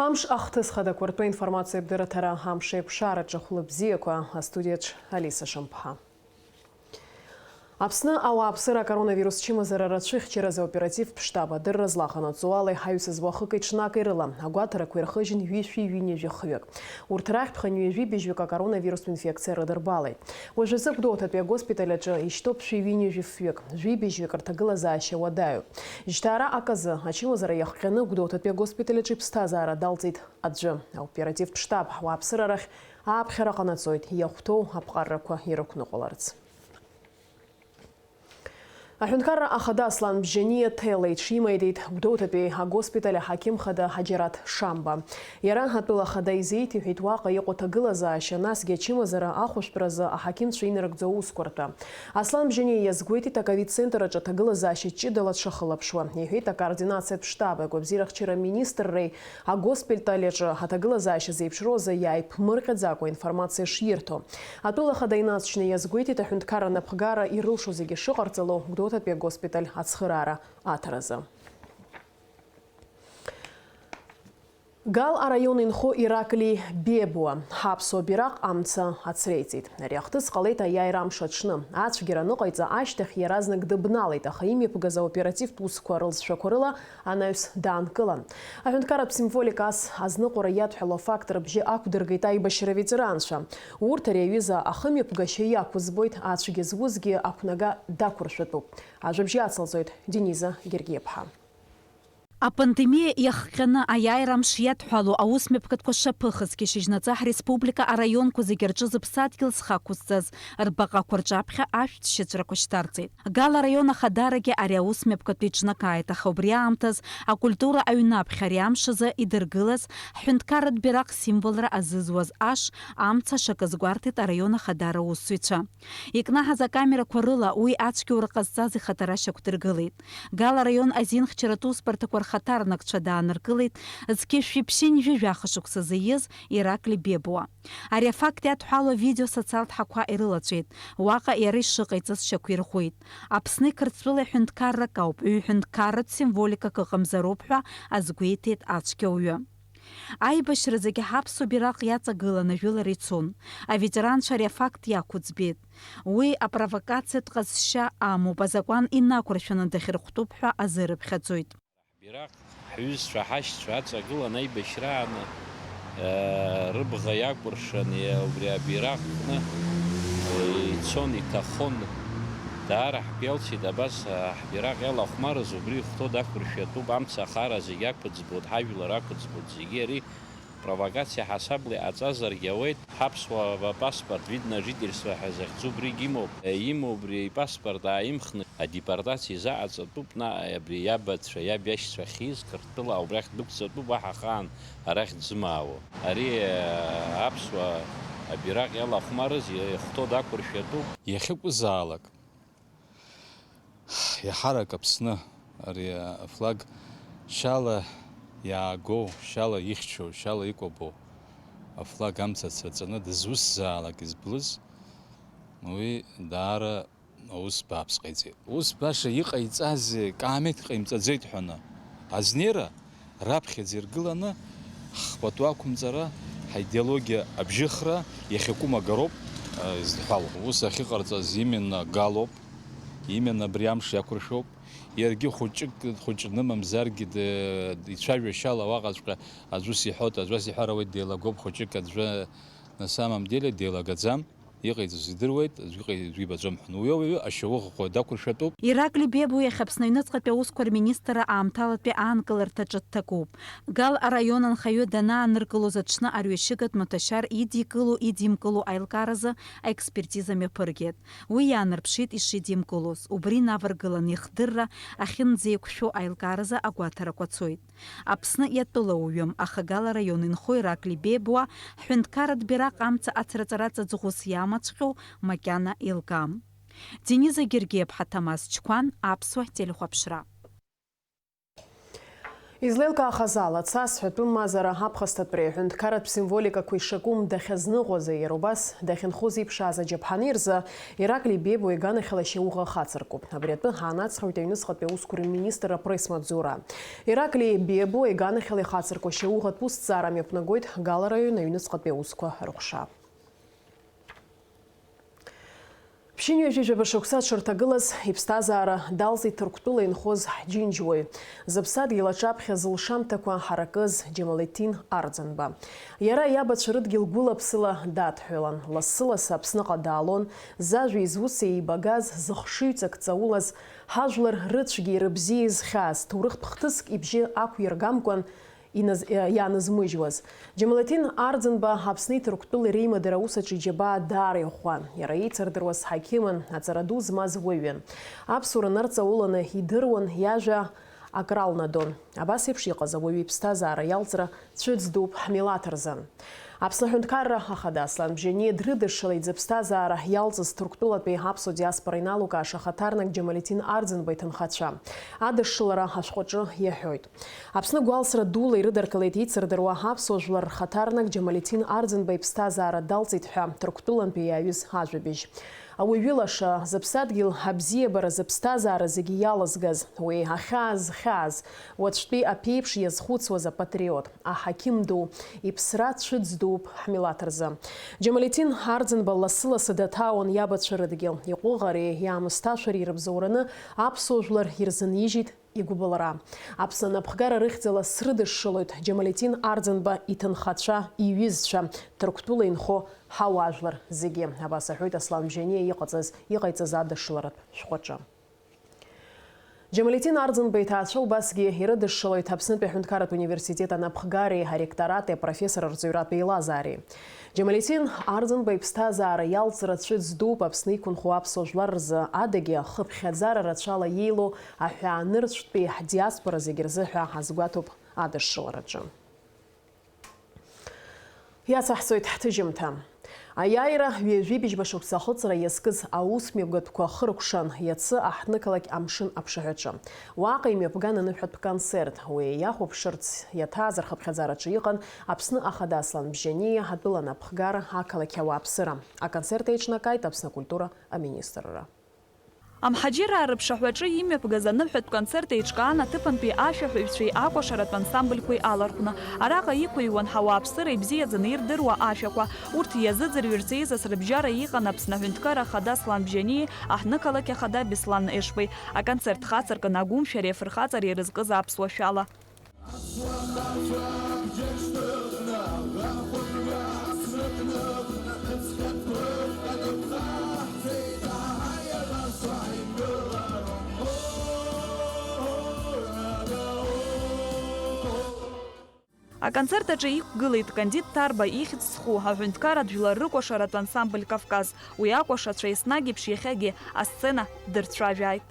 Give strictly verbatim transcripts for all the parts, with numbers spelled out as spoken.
Амш ахҭыс хадақәа ртәы аинформациатә дырраҭара амш еиқәшараҿы хәлыбзиақәа, астудиаҿ Алиса Шамԥҳа. Аԥсны ауааԥсыра акоронавирус чымазара рацәыхьчаразы аоперативтә штаб адырра злаҟанаҵо ала иҳаҩсыз уахыки ҽнаки рыла агәаҭарақәа ирхыжьын ҩышәи ҩынҩажәи хҩык. Урҭ рахьтә хынҩажәи быжьҩык акоронавирустә инфекциа рыдырбалеит. Уажәазы Гәдоуҭатәи агоспиталь аҿы ишьҭоуп шәи ҩынҩажәи фҩык, жәибжьҩык рҭагылазаашьа уадаҩуп. Жьҭаара аказы, ачымазара иахҟьаны Гәдоуҭатәи агоспиталь аҿы иԥсҭазаара далҵит аӡәы. Аоперативтә штаб ауааԥсыра рахь ааԥхьара ҟанаҵоит, иахәҭоу аԥҟаррақәа ирықәныҟәаларц. Аҳәынҭқарра ахада Аслан Бжьаниа ҭелеиҿ имаидеит Гәдоуҭатәи агоспиталь аҳақьым хада Ҳаџьараҭ Шамба. Иара атәыла ахада изеиҭеиҳәеит уаҟа иҟоу аҭагылазаашьа, насгьы ачымазара ахәышәтәразы аҳақьымцәа инарыгӡо аусқәа ртәы. Аслан Бжьаниа иазгәеиҭеит аковид центр аҿы аҭагылазаашьа ҷыдала дшахылаԥшуа. Иҳәеит акоординациатә штаб, агәабзиарахьчара аминистрреи агоспиталь аҿы аҭагылазаашьа зеиԥшроу азы иааиԥмырҟьаӡакәа информациа ширҭо. Атәыла ахада инаҵшьны иазгәеиҭеит аҳәынҭқарра напхгара ирылшо зегьы шыҟарҵало Гәдоуҭатәи агоспиталь ацхыраара аҭаразы. Гал араион инхо Ираклий Бебуа ҳаԥсуа бираҟ амца ацреиҵеит. Ари ахҭыс ҟалеит аиааира амш аҽны. Ацәгьара аныҟаиҵа ашьҭахь иаразнак дыбналеит, аха имҩаԥгаз аоперативтә усқәа рылҵшәақәа рыла анаҩс даанкылан. Аҳәынҭқарратә символика ас азныҟәара иадҳәалоу афакт рыбжьы ақәдыргеит аибашьра аветеранцәа. Урҭ ари аҩыза ахымҩаԥгашьа иақәызбоит, ацәгьа зузгьы ақәнага дақәыршәатәуп. Ажәабжь ацылҵоит Дениза Гергиаԥҳа. Апандемиа иахҟьаны аиааира амш иадҳәалоу аусмҩаԥгатәқәа шаԥыхызгьы, шьыжьнаҵы ҳреспублика араионқәа зегьы рҿы зыԥсадгьыл зхы ақәызҵаз рбаҟақәа рҿаԥхьа ашәҭшьыҵәрақәа шьҭарҵеит. Гал араион ахадарагьы ари аусмҩаԥгатә иҿнакааит, аха убри аамҭаз акультура аҩны аԥхьа ари амш азы идыргылаз ҳҳәынҭқарратә бираҟ символра азызуаз аш амца ашакы азгәарҭеит араион ахадара аусзуҩцәа. Икнаҳаз акамерақәа рыла уи ацәгьоура ҟазҵаз ихаҭара шьақәдыргылеит. Гал араион азинхьчаратә усбарҭақәа рхаҭарнакцәа дааныркылеит зқьи жәшәи ԥшьынҩажәи жәаха шықәсазы ииз Иракли Бебуа. Ари афакт иадҳәалоу авидео асоциалтә ҳақәа ирылаҵәеит. Уаҟа иара ишыҟаиҵаз шьақәирӷәӷәеит. Аԥсни Қырҭтәылеи ҳәынҭқаррак ауп, ҩ-ҳәынҭқарратә символикак ыҟамзароуп ҳәа азгәеиҭеит ацәгьоуҩы. Аибашьра зегьы ҳаԥсуа бираҟ иаҵагыланы ажәылара ицон. Аветеранцәа ари афакт иақәыӡбеит. Уи апровокациатә ҟазшьа амоуп, азакәан инақәыршәаны дахьырхәтәуп ҳәа азы рыԥхьаӡоит. Ҳбираҟ ҳҩызцәа, ҳашьцәа аҵагылан аибашьрааны, э, рыбӷа иакәыршан, е-, убри абираҟ кны, э, ицон, иҭахон. Даара ҳгәы иалсит абас, э, ҳбираҟ иалахәмарыз, убри ихәҭоу дақәыршәатәуп, амца ахара зегь ақәыӡбоит, ҳажәлар ақәыӡбоит зегьы ари. Провокациа ҳасабла иҟаҵазаргьы ауеит. Ҳаԥсуа паспорт, вид на жительство ҳәа захьӡу убригь имоуп. Имоу убри ипаспорт ааимхны адепортациа изаҟаҵатәуп, наҟ абри иабацәа, иаб иашьцәа ахьиз Қырҭтәыла убрахь дәықәҵатәуп, уаҳа ахаан арахь дзымаауа. Ари, аԥсуа абираҟ иалахәмарыз ихәҭоу дақәыршәатәуп. Иахьакәызаалак, Иаҳарак Аԥсны ари афлаг шьала иаагоу, шьала ихьчоу, шьала икәабоу афлаг амца ацраҵаны дызусзаалак изблыз, уи даара аус бааԥс ҟаиҵеит. Ус баша иҟаиҵази, каамеҭ ҟаимҵаӡеит ҳәаны азнеира, раԥхьаӡа иргыланы ҳхәатәы ақәымҵара, ҳаидеологиа абжьыхра иахьакәым агароуп, а, изыдҳәалоу. Ус ахьыҟарҵаз именно Галоуп, именно абри амш иақәыршәоуп. Иаргьы хәыҷык, хәыҷны мамзаргьы д-, ицәажәашьала уаҟаҵәҟьа аӡә ус иҳәоит, аӡә ус иҳәар ауеит, деилагоуп хәыҷык, аӡәы на самом деле деилагаӡам. Иҟаиҵаз идыруеит, аӡәгьы иҟаи-, аӡәгьы ибаӡом ҳәа. Уи ауаҩы ашьауӷаӷа дақәыршәатәуп. Иракли Бебуа иахьа Аԥсны аҩныҵҟатәи аусқәа рминистрра аамҭалатәи аанкыларҭаҿы дҭакуп. Гал араион анхаҩы данааныркылоз аҽны арҩашьыгатә маҭәашьар идикыло-идимкыло аилкааразы аекспертиза мҩаԥыргеит. Уи иаанарԥшит ишидимкылоз. Убри инаваргылан ихдырра ахьынӡеиқәшәо аилкааразы агәаҭарақәа цоит. Аԥсны иатәылауаҩым, аха Гал араион инхо Иракли Бебуа ҳҳәынҭқарратә бираҟ амца ацраҵараҵа ӡӷәыс иамаҵәҟьоу макьана еилкаам. Дениза Гергиаԥҳа, Ҭамаз Чқәан, Аԥсуа телехәаԥшра. Излеилкаахаз ала, цасҳәатәым мазара аԥхасҭатәреи аҳәынҭқарратә символикақәеи шакәым дахьазныҟәази, иара убас дахьынхози иԥшааз аџьаԥҳани рзы Ираклий Бебо иганахьала шьауӷа ахацыркуп. Абри атәы ҳаанацҳауеит аҩныҵҟатәи аусқәа рминистр апресс-маҵзура. Ираклий Бебо иганахьала ихацырку ашьауӷатә усҭҵаара мҩаԥнагоит Гала раион аҩныҵҟатәи аусқәа рыҟәша. Ԥшьынҩажәи жәаба шықәса дшырҭагылаз, иԥсҭазаара далҵит Ҭырқәтәыла инхоз ҳџьынџьуаҩ, зыԥсадгьыл аҿаԥхьа зылшамҭақәа ҳаракыз Џьамалетдин Арӡынба. Иара иабацәа рыдгьыл гәыла-ԥсыла дадҳәалан, лассы-лассы Аԥсныҟа даалон, зажәеи зуси еибагаз, зыхшыҩҵак ҵаулаз, ҳажәлар рыцәгьеи рыбзиеи зхьааз, ҭоурыхтә хҭыск ибжьы ақәиргамкәан, иназ-, иаанызмыжьуаз. Џьамалетдин Арӡынба Аԥсни Ҭырқәтәылеи реимадара аус аҿы иџьабаа даара иӷәӷәан. Иара еицырдыруаз ҳақьымын, аҵара ду змаз уаҩын. Аԥсуара нарҵауланы идыруан, иажәа акралнадон. Абас еиԥш иҟаз ауаҩы иԥсҭазаара иалҵра цәыӡ дууп ҳмилаҭ рзын. Аԥсны Аҳәынҭқарра Ахада Аслан Бжьаниа дрыдышшылеит зыԥсҭазаара иалҵыз Ҭырқәтәылатәи аԥсуа диаспора иналукааша ахаҭарнак Џьамалетдин Арӡынба иҭынхацәа. Адышшылара ашәҟәаҿы иаҳәоит. Аԥсны гәалсра дула ирыдыркылеит еицырдыруа аԥсуа жәлар рхаҭарнак Џьамалетдин Арӡынба иԥсҭазаара далҵит ҳәа Ҭырқәтәылантәи иааҩыз ажәабжь. Ауаҩы лаша, зыԥсадгьыл абзиабара, зыԥсҭазаара зегьы иалызгаз, уи ахьаа зхьааз, уаҵәтәи аԥеиԥш иазхәыцуаз апатриот, аҳақьым ду, иԥсра цәыӡ дууп ҳмилаҭ рзы. Џьамалетдин Арӡынба лассы-лассы даҭаауан иабацәа рыдгьыл, иҟәыӷареи иаамысҭашәареи ирыбзоураны аԥсуа жәлар ирзынижьит игәыбылра. Аԥсны анапхгара рыхьӡала срыдышшылоит Џьамалетдин Арӡынба иҭынхацәа, иҩызцәа, Ҭырқәтәыла инхо ҳауаажәлар зегьы. Абас аҳәоит Аслан Бжьаниа иҟаҵаз, иҟаиҵаз адышшыларатә шәҟәаҿы. Џьамалетдин Арӡынба иҭаацәа убасгьы ирыдышшылоит Аԥснытәи аҳәынҭқарратә университет анапхгареи аректорати апрофессор рҵаҩратә еилазаареи. Џьамалетдин Арӡынба иԥсҭазаара иалҵра цәыӡ дууп Аԥсны иқәынхо аԥсуа жәлар рзы, адагьы хыԥхьаӡара рацәала иеилоу аҳәаанырцәтәи ҳдиаспора зегьы рзы ҳәа азгәаҭоуп адышшылараҿы. Иацаҳҵоит ҳҭыжьымҭа. Аиааира ҩажәи быжьба шықәса ахыҵра иазкыз аусмҩаԥгатәқәа хыркәшан, иацы аҳҭнықалақь амшын аԥшаҳәаҿы. Уаҟа имҩаԥган аныҳәатә концерт. Уи иахәаԥшырц иаҭааз рхыԥхьаӡараҿы иҟан Аԥсны Ахада Аслан Бжьаниа, атәыла анапхгара, ақалақь ауааԥсыра. Аконцерт еиҿнакааит Аԥсны акультура аминистрра. Амҳаџьыраа рыԥшаҳәаҿы имҩаԥгаз аныҳәатә концерт еиҿкаан аҭыԥантәи ашәаҳәаҩцәеи акәашаратә ансамбльқәеи алархәны. Араҟа иқәыҩуан ҳауааԥсыра ибзиаӡаны ирдыруа ашәақәа. Урҭ иазыӡырҩырц еизаз рыбжьара иҟан Аԥсны Аҳәынҭқарра Ахада Аслан Бжьаниеи аҳҭнықалақь Ахада Беслан Ешбеи. Аконцерт хацыркын агәымшәареи афырхаҵареи ирызкыз аԥсуа шәала. Аконцерт аҿы иқәгылеит Кандид Ҭарба ихьӡ зху аҳәынҭқарратә жәлар рыкәашаратә ансамбль Кавказ. Уи акәашацәа еснагь еиԥш иахьагьы асцена дырцәажәааит.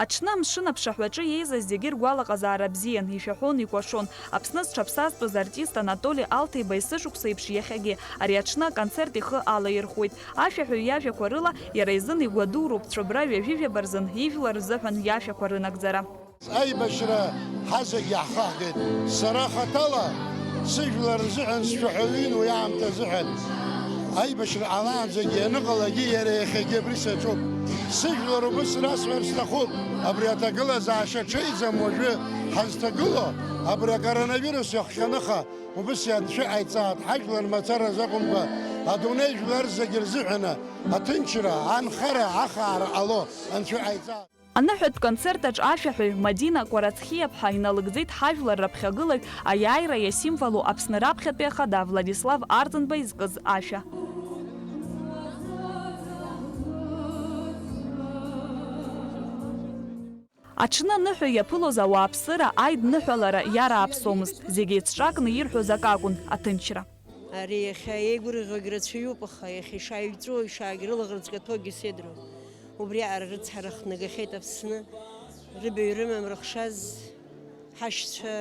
Аҽны амшын аԥшаҳәаҿы еизаз зегьы ргәалаҟазаара бзиан, ишәаҳәон, икәашон. Аԥсны зҽаԥсазтәыз артист Анатоли Алҭеиба есышықәса еиԥш иахьагьы ари аҽны аконцерт ихы алаирхәуеит. Ашәаҳәаҩ иажәақәа рыла, иара изын игәадуроуп Цәыбра ҩажәи жәаба рзын ижәлар рзыҳәан иашәақәа рынагӡара. Аибашьра ҳазегь иаҳхаҳгеит. Сара хаҭала сыжәлар рзыҳәан сшәаҳәаҩын уи аамҭа азыҳәан. Аибашьра ҟалаанӡагьы ианыҟалагьы иара иахьагьы абри саҿуп. Сыжәлар убыс расҳәар сҭахуп, абри аҭагылазаашьа ҽеиӡам уажәы ҳазҭагылоу, абри акоронавирус иахҟьаныха убыс ианцәыҟаиҵааит, ҳажәлар мацара рзы акәымкәа, адунеи жәлар зегьы рзыҳәаны аҭынчра, анхара, ахаара ҟало анцәыҟаиҵааит. Аныҳәатә концерт аҿы ашәаҳәаҩ Мадина Кәарацхиаԥҳа иналыгӡеит ҳажәлар раԥхьагылаҩ, аиааира иасимволу Аԥсны раԥхьатәи ахада Владислав Арӡынба изкыз ашәа. Аҽны аныҳәа иаԥылоз ауааԥсыра аидныҳәалара иарааԥсомызт, зегь еицҿакны ирҳәоз акакәын, аҭынчра. Ари иахьа еигәырӷьогь рацәаҩуп, аха иахьа ишааҩҵәо, ишаагь рылаӷырӡ каҭәогьы сеидроу. Убриаҟара рыцҳара хнагахьеит Аԥсны, рыбаҩ рымам рыхшаз, Ҳашьцәа,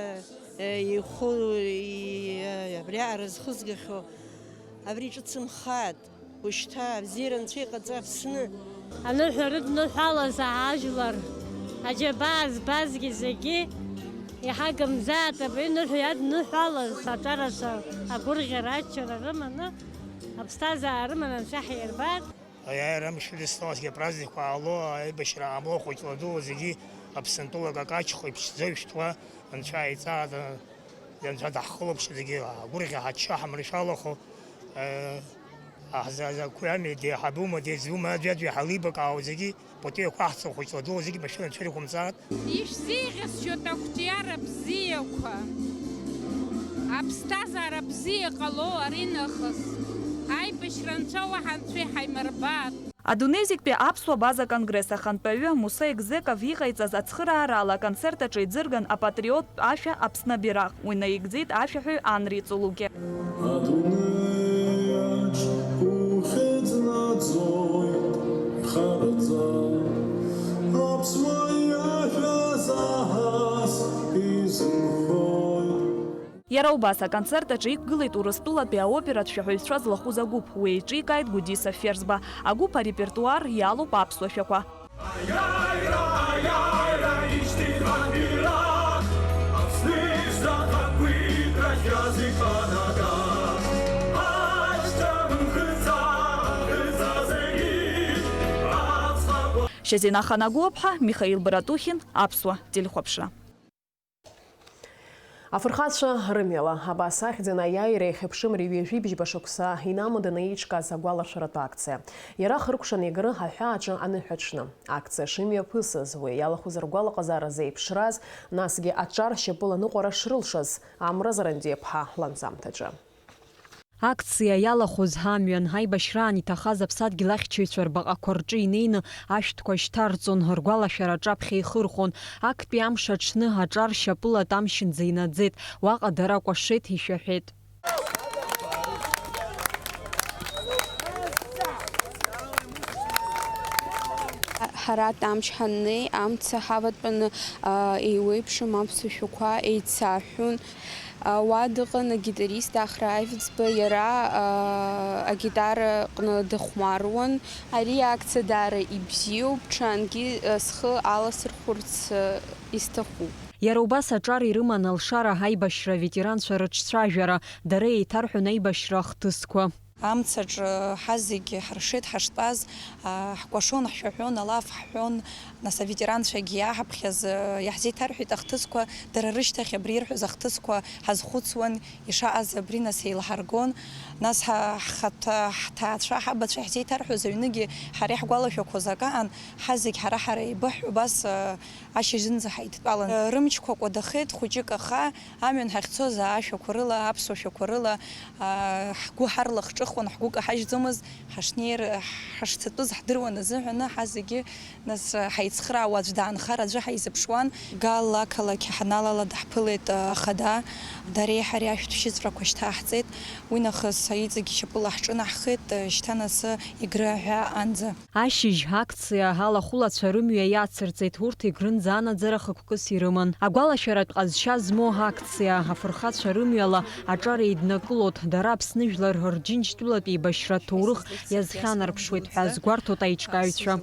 э, ихәы, и-, э, абриаҟара зхызгахьоу, абри ҿыц нхааит, ушьҭа абзиара Анцәа иҟаҵа Аԥсны. Аныҳәа рыдныҳәалаз ажәлар, аџьабаа збазгьы зегьы иҳагымзааит, абри ныҳәа иадныҳәалаз аҿарацәа агәырӷьара, аччара рыманы, аԥсҭазаара рыманы Анцәа ҳирбар. Аиааира амш рыдысныҳәалазгьы апраздникқәа аало, аибашьра ҟамло, хәыҷла-дула зегьы Аԥсынтәыла какаҷхо иԥшӡо ишәҭуа, Анцәа иҵаада, Анцәа даҳхылаԥшуа зегьы агәырӷьа ҳачча ҳаманшәалахо, э, аҳзазақәиами, деиҳабума, деиҵбума, аӡәаӡәа иҳалибакаауа зегьы, пату иақәаҳҵо хәыҷла-дула зегьы машәыр Анцәа ирықәымҵааит. Ишәзеиӷьасшьоит ақәҿиара бзиақәа. Аԥсҭазаара бзиа ҟало аринахыс. Аибашьра Анцәа уаҳа Анцәа иҳаимырбааит. Адунеи зегьтәи аԥсуа база конгресс ахантәаҩы Муса Егзеков иҟаиҵаз ацхыраарала аконцерт аҿы иӡырган апатриоттә ашәа Аԥсны абираҟ. Уи наигӡеит ашәаҳәаҩ Анри Ҵулугьы. Адунеиаҿ ухьыӡ наӡоит хараӡа, аԥсуа иажәа заҳаз изынхоит. Иара убас аконцерт аҿы иқәгылеит Урыстәылатәи аоператә шәаҳәаҩцәа злахәыз агәыԥ, уи еиҿикааит Гәдиса Ферзба. Агәыԥ арепертуар иалоуп аԥсуа шәақәа. Аиааира, аиааира, ишьҭихуан бираҟ, Аԥсны ишзахақәиҭра шәазиԥанага. Ашьҭа мхыҵа, мхыҵа зегьы, аҵхақәа. Шьазина Ханагәыԥҳа, Михаил Братухин, Аԥсуа телехәаԥшра. Афырхацәа рымҩала, абас ахьӡын аиааира иахьа ԥшымреи ҩажәи бжьба шықәса инамаданы еиҿкааз агәалашәаратә акциа. Иара ахыркәшан иагароуп аҳәааҿы аныҳәаҿны. Акциа шымҩаԥысыз, уи иалахәыз ргәалаҟазаара зеиԥшраз, насгьы аҿар шьапыла аныҟәара шрылшаз, Амра Зарандиаԥҳа ланҵамҭаҿы. Акциа иалахәыз ҳамҩан, аибашьраан иҭахаз аԥсадгьыл ахьчаҩцәа рбаҟақәа рҿы инеины ашәҭқәа шьҭарҵон, ргәалашәара аҿаԥхьа ихырхәон. Актәи амш аҽны аҿар шьапыла Тамшьынӡа инаӡеит, уаҟа дара кәашеит, ишәаҳәеит. Ҳара Тамшь ҳаннеи, амца ҳаватәаны, аа, еиуеиԥшым аԥсуа шәақәа еицаҳәон. Уа дыҟан агитарист Ахра Аивӡба, иара, аа, агитараҟны дыхәмаруан. Ари акциа даара ибзиоуп, ҽангьы, а, схы аласырхәырц, а, исҭахуп. Иара убас аҿар ирыман алшара аибашьра аветеранцәа рыҿцәажәара, дара еиҭарҳәон аибашьра ахҭысқәа. Амцаҿы ҳазегьы ҳаршеит ҳаштәаз, аа, ҳкәашон, ҳшәаҳәон, алаф ҳҳәон, нас аветеранцәагьы иааҳаԥхьаз, э, иаҳзеиҭарҳәеит ахҭысқәа, дара рышьҭахь абри ирҳәоз ахҭысқәа ҳазхәыцуан, ишаҟаз абри нас еилаҳаргон, нас ҳа-, ҳхаҭа-, ҳҭаацәа, ҳабацәа иаҳзеиҭарҳәоз аҩныгьы ҳара иаҳгәалашәақәоз акаан, ҳазегь ҳара-ҳара еибыҳҳәо убас, э, ашьыжьынӡа ҳаидтәалан. Рымчқәа кәадахеит, хәыҷык аха, амҩан ҳахьцоз аашәақәа рыла, аԥсуа шәақәа рыла, аа, ҳгәы ҳарлахҿыхуан, ҳгәы каҳажьӡомызт, ҳашнеир, ҳашцатәыз ҳдыруан азыҳәаны, ҳа зегьы, нас, ҳаицхраауа аӡә даанхар аӡәы ҳаизыԥшуан. Гал ақалақь ҳаналалан ҳԥылеит, ахада, дареи ҳареи ашәҭ шьыҵәрақәа шьҭаҳҵеит, уи нахыс иҵегь шьапыла ҳҿынаҳхеит, шьҭа нас Егры аҳәаа анӡа. Ашьыжь акциа алахәылацәа рымҩа иацырҵеит, урҭ Егрынӡа анаӡара хықәкыс ирыман. Агәалашәаратә ҟазшьа змоу акциа, афырхацәа рымҩала аҿар еиднакылоит, дара Аԥсны жәлар рџьынџьтәылатә еибашьра аҭоурых иазхьанарԥшуеит ҳәа азгәарҭоит аиҿкааҩцәа.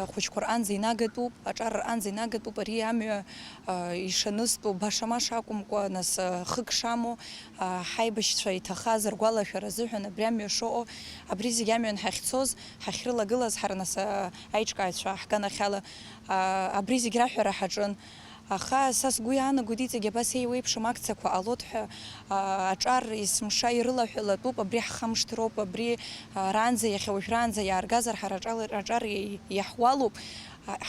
Ахәыҷқәа рҟынӡа инагатәуп, аҿар рҟынӡа инагатәуп ари амҩа, а, ишанызтәу баша-маша акәымкәа, нас, а, хык шамоу, а, ҳаибашьцәа иҭахаз ргәалашәара азыҳәан абри амҩа шыҟоу, абри зегь амҩан ҳахьцоз, ҳахьрылагылаз ҳара нас, а, аиҿкааҩцәа ҳганахьала, а, абри зегь раҳәара ҳаҿын. Аха са сгәы иаанагоит, иҵегь абас еиуеиԥшым акциақәа ҟалоит ҳәа, а, аҿар есымша ирылаҳәалатәуп, абри ҳхамышҭроуп, абри, а, раанӡа, иахьа уажәраанӡа иааргазар, ҳара аҿар, аҿар иаҳуалуп.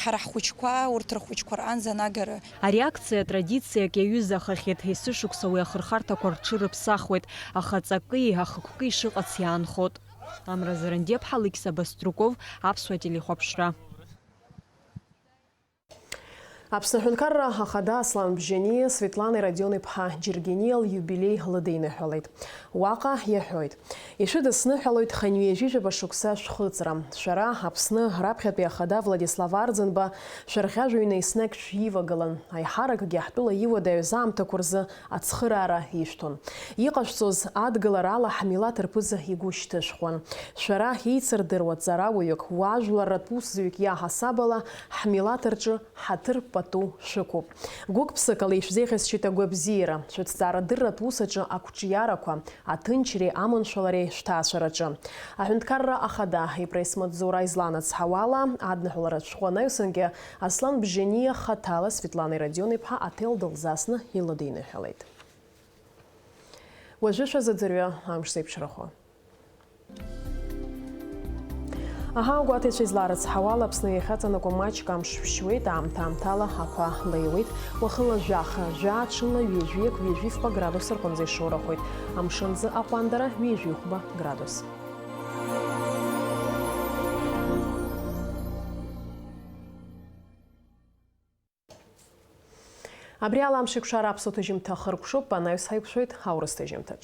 Ҳара ҳхәыҷқәа, урҭ рхәыҷқәа рҟынӡа анагара. Ари акциа традициак иаҩызахахьеит, есышықәса уи ахырхарҭақәа рҽырыԥсахуеит, аха ҵакы, ахықәкы ишыҟац иаанхоит. Амра Зарандиаԥҳа, Алықьса Баструков, Аԥсуа телехәаԥшра. Аԥсны Аҳәынҭқарра Ахада Аслан Бжьаниа Светлана Родион-иԥҳа Џьергениа лиубилеи лыдиныҳәалеит. Уаҟа иаҳәоит: ишәыдысныҳәалоит хынҩажәижәаба шықәса шәхыҵра. Шәара, Аԥсны раԥхьатәи Ахада Владислав Арӡынба, шәырӷьажәҩа еснагь шәивагылан, аиҳаракгьы ҳтәыла иуадаҩыз аамҭақәа рзы ацхыраара ишәҭон. Иҟашәҵоз адгыларала ҳмилаҭ рԥыза игәы шьҭышәхуан. Шәара еицырдыруа ҵарауаҩык, уажәларратә усзуҩык иаҳасаб ала, ҳмилаҭ рҿы ҳаҭыр пату шәықәуп. Гәык-ԥсыкала ишәзеиӷьасшьеит агәабзиара, шәыҭҵаарадырратә ус аҿы ақәҿиарақәа, аҭынчреи аманшәалареи шәҭаацәараҿы. Аҳәынҭқарра Ахада ипресс-маҵзура изланацҳауала, адныҳәаларатә шәҟәы анаҩсангьы Аслан Бжьаниа хаҭала Светлана Родион-иԥҳа аҭел дылзасны илыдиныҳәалеит. Уажәы шәазыӡырҩы амш зеиԥшрахо. Аҳауагәаҭаҩцәа изларыцҳауала, Аԥсны иахьаҵанакуа маҷк амш шәшьуеит, аамҭа-аамҭала ақәа леиуеит, уахынла жәаха, жәаа, ҽынла ҩажәи акы, ҩажәи фба градус рҟынӡа ишоурахоит, амшынӡы аҟәандара ҩажәи хәба градус. Абри ала амш еиқәшара аԥсуа ҭыжьымҭа хыркәшоуп, анаҩс ҳаиқәшәоит аурыс ҭыжьымҭаҿ.